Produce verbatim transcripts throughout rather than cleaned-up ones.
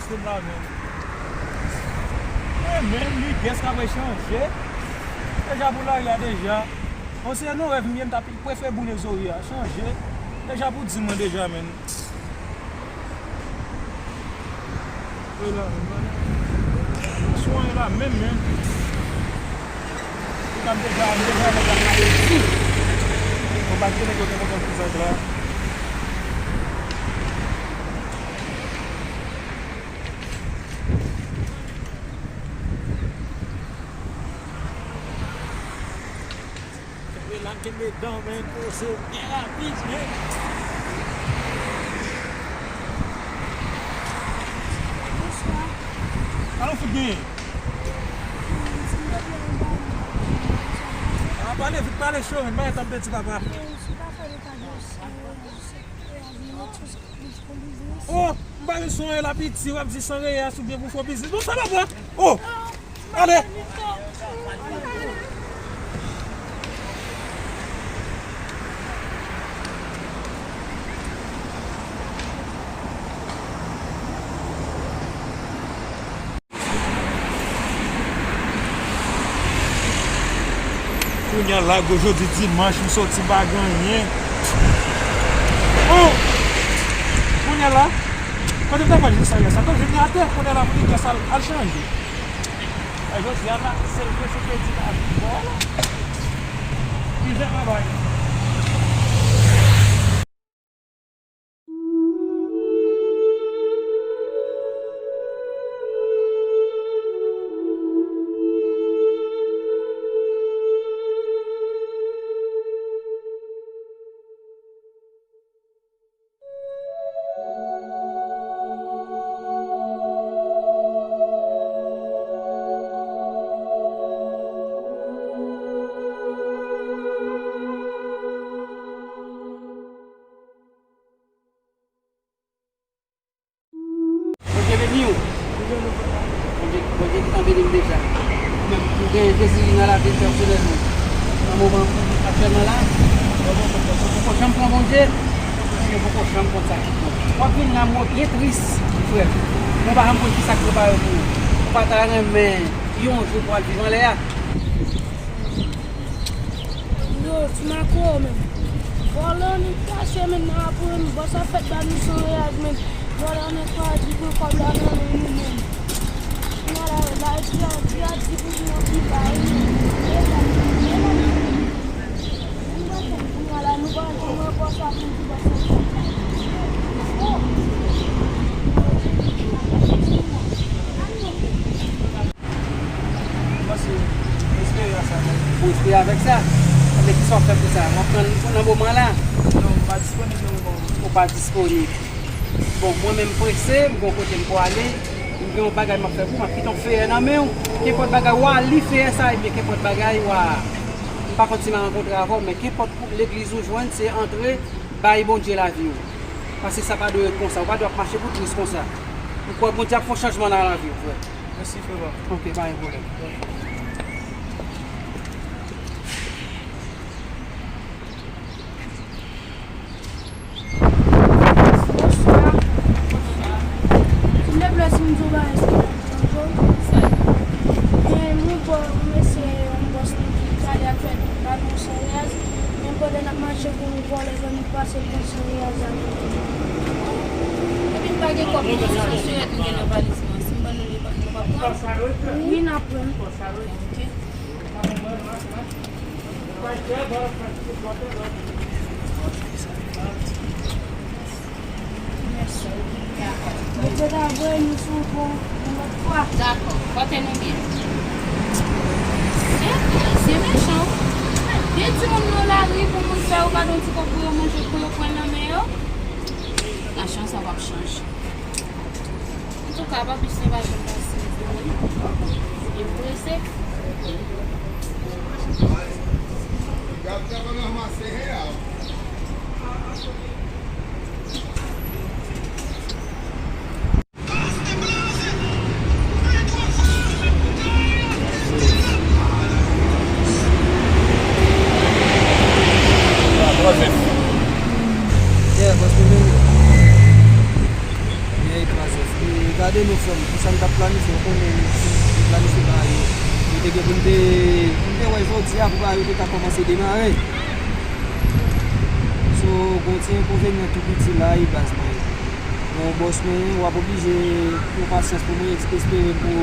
Sou la menm. Mwen menm, lidès k ap chanje. Deja pou lari a deja. Bon, se yon rèv m ye, m ta prefere boule zori a. Chanje. Deja pou di mwen deja, menm. Sou la menm, menm. Ou ka m deja, m deja nèg la ka reyisi. Bon, pa gen nèg yo te kontan pou sa la. Kenbe la, kenbe dan, men, poze byen rapid, men. Bonswa. Sa nou fout genyen? A, pale vit, pale cho, men, bagay tanpe ti papa. Oh, m pa gen son la piti, w ap di san reyas oubyen pou fò biznis. Bon, sa pa bon. Oh, ale. Kounye a la, jodi dimanch, m soti pa gen anyen. Oh! Kounye a la, kote m ta pral jwenn sa yè sa? Kote m jwenn atè? Kounye a la, pou li gen sa al chanje. E jodi a la, se leve sou pedi la, vin bò la. Mizè travay. Bondye beni w. Bondye, Bondye gentan beni m deja. Mwen menm, m gen dezi nan lavi pèsonèlman. Nan moman aktyèlman la, mwen poko janm pran Bondye, mwen poko janm konn sa ki bon. W ap vin la, mwen byen tris, frè. Mwen pa janm konn ki sa k prepare pou ou. Ou pa ta renmen yon jou pou w al viv anlè a? Yo, ti makro menm. Vòlè nou kache menm nan apre menm. Bòs ap fèt ba nou san reyaz menm. Vòlè nèg pa di pou kòb la nan men nou menm. Kounye a la, la, di a, di a, di pou nou ki bay. E la, e la. Nou pa konn kounye a la, nou pa konn mwen bòs ap di bòs ap. Oh. Ou espere avèk sa? Mwen espere avèk sa. Men kisa w ap fè pou sa? W ap pran l nan moman la? Non, m pa disponib nan moman an. Ou pa disponib. Bon, mwen menm prese, m gen yon kote m pou ale. M gen yon bagay m ap fè pou ou, m ap kite yon feyè nan men w. Kenpòt bagay, w a li feyè sa, ebyen kenpòt bagay, w a. M pa konn si m a rankontre avè w, men kenpòt legliz ou jwenn, se antre, bay Bondye lavi w. Paske sa pa dwe ret konsa, ou pa dwe ap mache pou tris konsa. M kwè Bondye ap fè yon chanjman nan lavi w, frè. Mèsi, frè pa m. Ok, pa gen pwoblèm. Bonswa. Si m te vle si m di w bagay, èske w ap di anko? Sa? Gen yon bò, yon mesye, yon bòs nou ki pale ak fè ba nou san reyaz. Men pandan n ap mache pou nou vòlè, fò nou pase l pran san reyaz la. Epi n pa gen kòb, nou sou sirèt nou gen nan valiz nou an. Si m ban nou li, nou p ap pran? Wi, n ap pran. Ok. Mèsi. Mèt yo ta voye nou sou pon yon lòt fwa. Dakò. Pote nou byen. Se, se mechan, wi. Gen timoun nan lari pou moun fè yo gade yon ti kòb pou yo manje, pou yo pran nan men yo. Machan sa w ap chanje. Antouka, pa plis, se pa janm pase, mezanmi. E prese. Yeah, bòs mwen menm. Yeah, e twa zèf. Gade nou frè m, pou sa n t ap planifye, ou konnen si n te planifye bagay yo, nou te gen pou n te, pou n te wè jodi a pou bagay yo te ka kòmanse demare. So, gon ti enkonvenyan tou piti la, e baz mwen. Bon, bòs mwen, w ap oblije pran pasyans pou mwen, es-, espere pou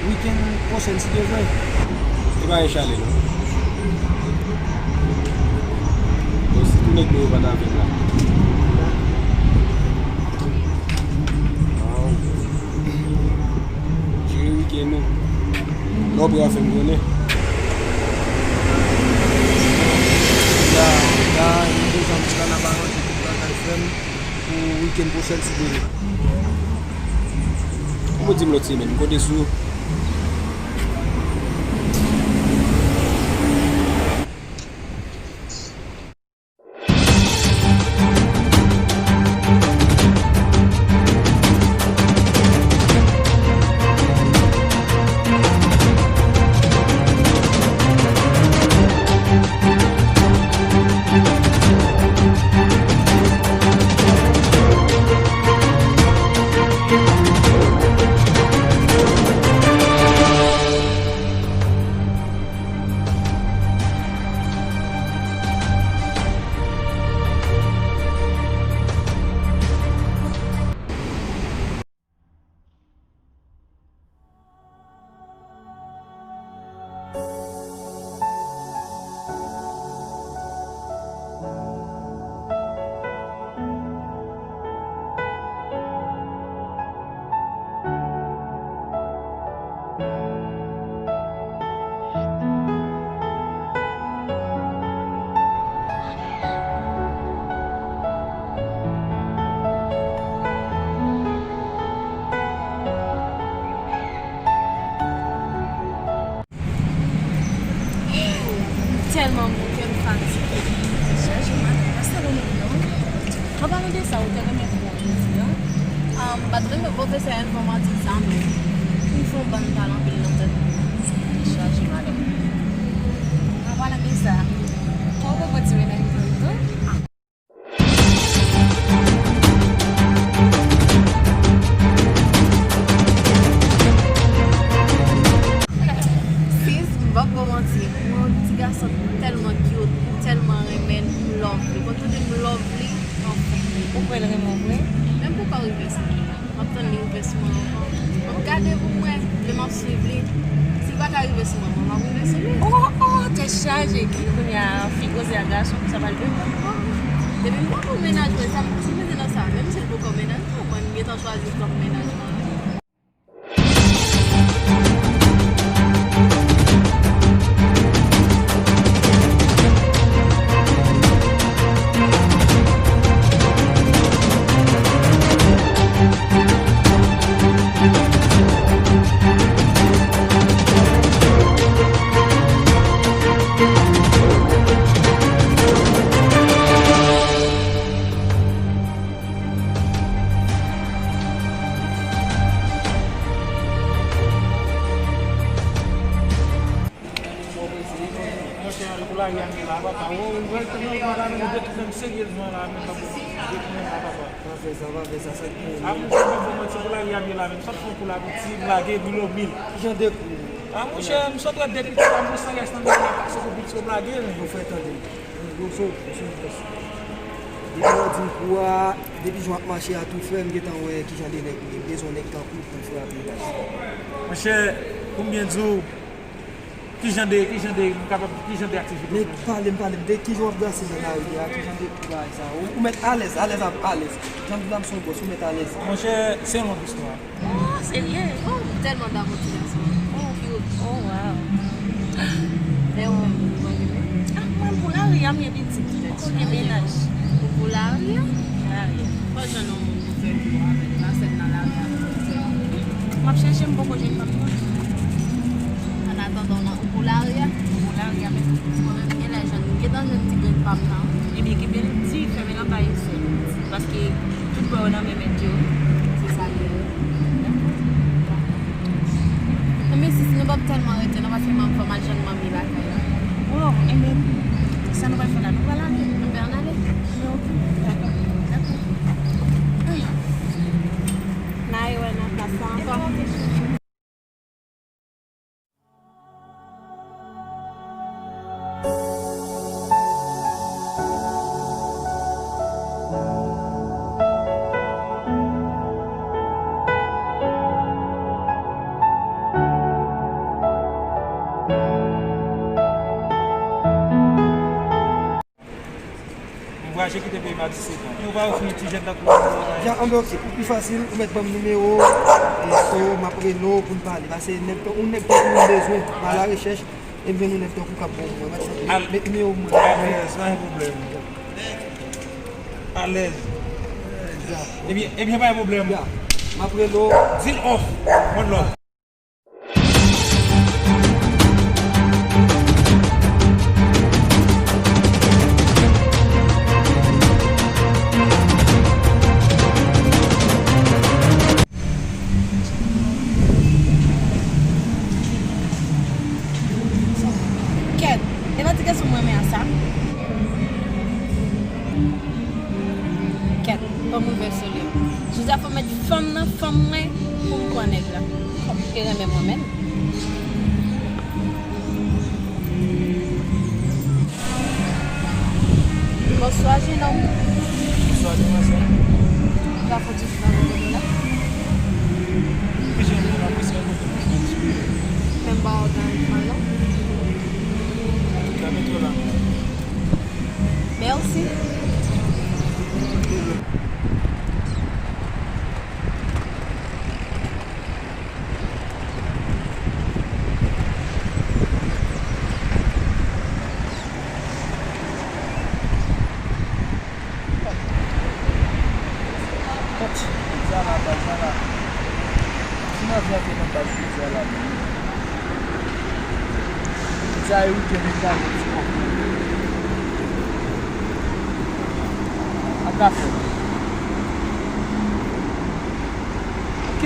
wikenn pwochèn, si Dye vle. E pa yon chale, non. Bon, si tou nèg mwen yo pa t avè m la. Jere wikenn nou. Lè w prè a fè m konnen. Ya, ya, nou deja m nan aranje tout bagay frè m pou wikenn pwochèn si Dye vle. Kòman di m lòt semèn, m konte sou ou. Tèlman bon kè m fatige. Chaje madanm, pa salon moun non. An palan de sa, ou te renmen pou jodi a? Ah, m pa t renmen pwofesè enfòmatik sa, men m fè yon bann pale anpil nan tèt mwen. Chaje madanm. An palan de sa, ou poko ti renmen tou? Sis, m p ap ba w manti, mwen yon ti gason tèlman cute, m tèlman renmen l, m love li. Bon, tande m love li, anfen. Ou kwè l renmen w vre? Menm pou pa rive sou mwen. M ap tann li rive sou mwen ankò. M ap gade pou m wè, lè m ap swiv li. Si l pa ka rive sou mwen, mwen m ap rive sou li. Oh, oh, tèt chaje. Ki kounye a, fi koze ak gason, sa pral de. Depi m poko mennaj mwen, sa m, si m mete nan sa, menm si l poko mennaj mwen, mwen m gentan chwazi l kòm mennaj mwen. Monchè, pou lari a m ye la, papa. Ou wè, ou wè, ou wè, ou wè, ou wè, seryezman la, men papa. Sa fè, sa va fè, sa, sa ki gen. A, monchè, m pa fè manti, pou lari a m ye la, menm sa fè yon kou la piti, m lage mil o mil. Ki jan de kou? A, monchè, m sot wè de piti la, m wè san rès nan men la, pase pou piti, m lage l. Yo fè tande. Yo so, yo so, yo so. Depi w di m kou a, depi jan w ap mache a tou frè, m gentan wè ki jan de nèg ou ye. M bezwen yon nèg tankou w pou m frape baz. Monchè, pou m byen di w, ki jan de, ki jan de, m kapab, ki jan de aktivite w fè? Men pale m, pale m de ki jan w ap brase nan lari a, ki jan de bagay sa. Ou, ou mèt alèz, alèz, alèz. Jan m di w la, m se yon bòs, ou mèt alèz. Monchè, se yon long istwa. Oh, serye? Oh, m tèlman damou ti gason. Oh, cute. Oh, wow. Lè ou menm, ou pa gen menm? Ah, mwen pou lari a, m ye pitit. Poko gen mennaj. Ou pou lari a? Lari a. Fò jwenn yon moun pou fè jou avèk la, sèl nan lari a pou fè. M ap chèche, m poko jwenn fanm non. An atandan, ou nan, ou pou lari a? Ou pou lari a menm. Mwen menm, gen lè jwenn, m gentan jwenn ti grenn pa m nan. Ebyen, kenbe l di, fèmen l anba esèl. Paske tout bò yo nan men mèt yo. Se sa l ye. Enben, sis, nou p ap tèlman rete non, paske m ap fè m al jwenn manmi lakay la. Oh, enben, sa nou pral fè la? Nou pral ale? Nou pral ale? Enben, oke. Dakò. Dakò. N a ye wè Yo pa ofri ti jèn tankou nou an. Ya, anben, ok. Pou pi fasil, ou mèt ban m nimewo w, e, so, m ap rele w pou n pale. Paske nèg tan, yon nèg tankou w m bezwen. M al a rechèch, e m jwenn yon nèg tankou w k ap bon pou mwen. Mèt, mèt nimewo w mwen. Alèz, pa gen pwoblèm. Alèz. Ya. Ebyen, ebyen, pa gen pwoblèm. Ya. M ap rele w. Deal off. One love. Kèt, e pa ti gason mwen renmen a sa? Kèt, pa move sou li. Jodi a fò m mèt fanm nan fanm mwen pou m pran nèg la. Kòm li renmen mwen menm. Bonswa, jenòm. Bonswa, demwazèl. Ou ka fè ti fè avè nou la? Wi, jenòm, apresè kote nou jwenn sou. Men m pa òganize mal, non. Antouka, mete w la. Mèsi. Kòt, pizza la, baz la la. Si nan vin antre nan baz pizza la, men. Pizza e wi ke men gade ti kòk. Ak kafe. Ok.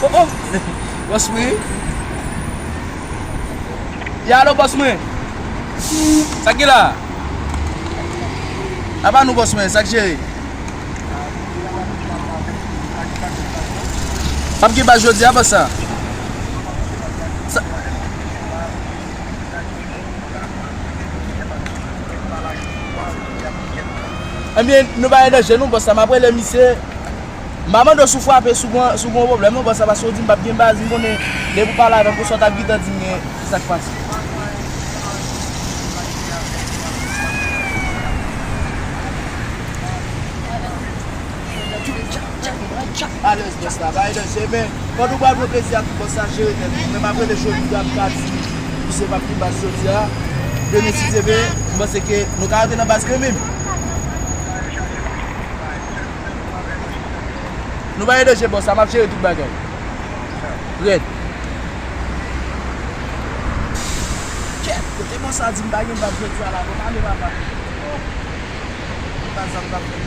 Oh, oh. Bòs mwen. Ya, alo, bòs mwen. Sa k gen la? Apa nou, bòs mwen, sa k jere? P ap gen bal jodi a, bòs sa? Sa, Ebyen, nou pa gen danje, non, bòs la. M ap rele misye. M pa mande w si w frape, si w gen, si w gen yon pwoblèm, non, bòs la, paske w di m p ap gen baz, m konnen depi w pale avèk ou, sa w t ap gentan di m gen, se sa k pase. Alèz, bòs la, pa gen danje, men pandan w pral pran plezi ak tout bòs la, jere tèt ou. Men m ap rele Joli Dam, m ka di misye p ap gen baz jodi a. Demen, si Dye vle, m panse ke nou ka antre nan baz kanmenm. Nou pa gen danje, bòs la, m ap jere tout bagay. Rèd. Kèt, kote bòs la di m pa gen baz jodi a la, bon, ale papa. Oh. Baz la m t ap fè.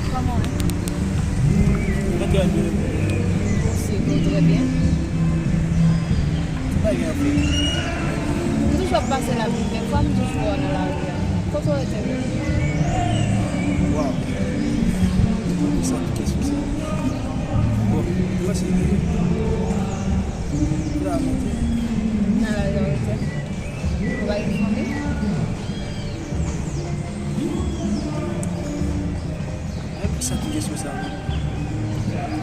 Kòman w ye? Mwen trè byen. Mèsi, mwen trè byen. Ki bagay w ap fè? M toujou ap pase la, men dèfwa m toujou wè w nan lari a. Kote w rete menm? Waw. Sa ki kesyon sa? Bon, mwen se la monte. Nan lari a w rete? Ou pa gen fanmi? Mwen pa santi kesyon sa, non.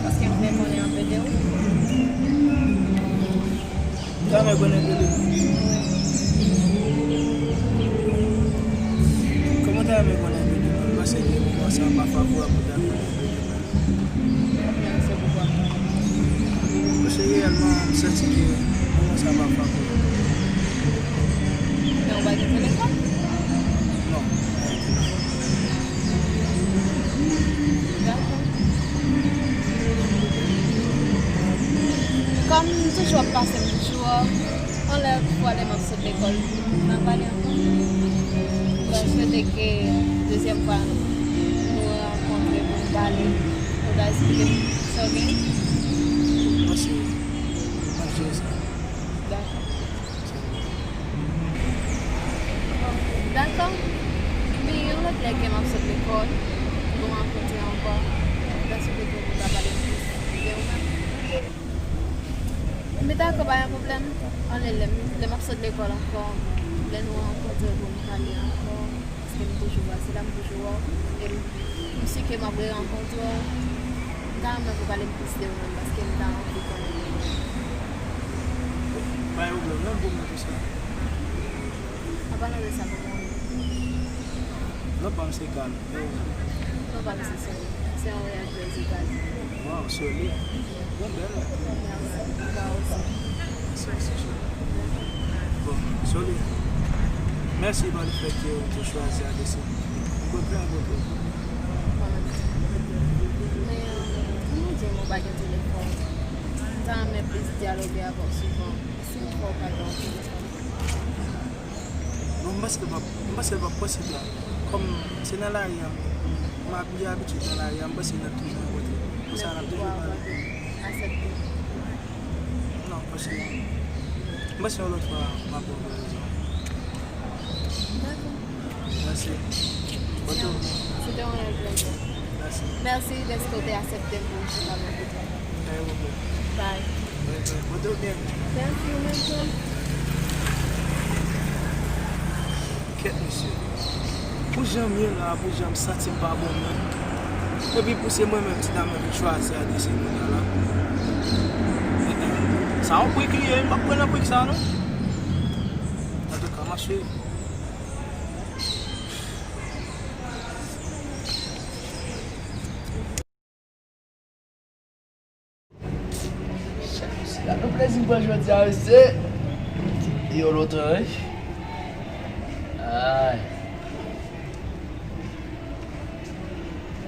Paske m vle konnen anpil de ou. Ou ta renmen konnen anpil de mwen? Kòman w ta renmen konnen anpil de mwen? Ou panse ke moman sa a pa favorab pou w ta konnen anpil de mwen? Paske reyèlman, m santi ke moman sa a pa favorab. Men ou pa gen telefòn? Non, m pa gen telefòn. Dakò. Kòm m toujou ap pase, m toujou anlè pou ale, m ap sot lekòl. N a pale ankò. Mwen swete ke dezyèm fwa nou rankontre pou n pale, pou w ta esplike m sa w gen. Mwen se, mwen jere sa. Dakò. Dakò. Men yon lòt lè ke m ap sot lekòl, nou rankontre ankò. Mwen ta swete ke w ta pale m plis de ou menm. Pa gen pwoblèm. Ann, lè, lè m, lè m ap sot lekòl ankò, lè nou rankontre pou n pale ankò, paske m toujou wè w, se la m toujou wè w. E m, m si ke m ap rerankontre w. M ta renmen pou w pale m plis de ou menm, paske m ta anvi konnen. Pa gen pwoblèm, menm pou mwen tou sa. An palan de sa, kòman w ye? Non, pa m se Gal. Non, pa m se Soli. Se yon reyèl plezi, Gal. Waw, Soli. Bon, bèl. Mèsi. Ba osi. Bon, Soli. Mèsi pou le fèt ke ou te chwazi A D C. Mwen kontan pou ou. Men, euh, kounye a ou di m ou pa gen telefòn. M ta renmen plis dyaloge avè w souvan. Si m fè w pa gen yon telefòn. Bon, m panse l p ap, m panse l p ap posib la. Kòm se nan lari a m, m ap gen abitid nan lari a, m panse n ap toujou rankontre. Konsa n ap toujou pale. Aksepte. Non, paske m panse yon lòt fwa m ap ba w rezon. Dakò. Mèsi. Bon, se te yon reyèl plezi. Mèsi. Mèsi dèske w te aksepte m pou m chita bò kote w. Pa gen pwoblèm. Bye. Mèsi, ou menm tou. Kèt, mesye. Pou jan m ye la, pou jan m santi m pa bon menm. Epi pou se mwen menm, ti dam nan vin chwazi A D C kounye a la. Sa yon prik li ye, m p ap pran nan prik sa non. Antouka, m ap swiv. Gade plezi m pran jodi a, mesye. Yo lontan, wi. Ay.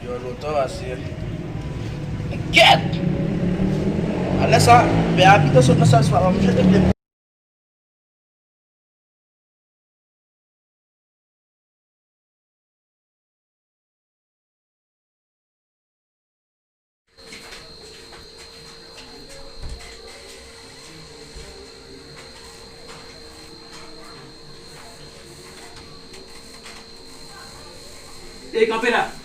Yo lontan, mesye. Kèt! Alè sa, pè a pito sot nan sèvis pa m jete pye. Ey, kanpe la!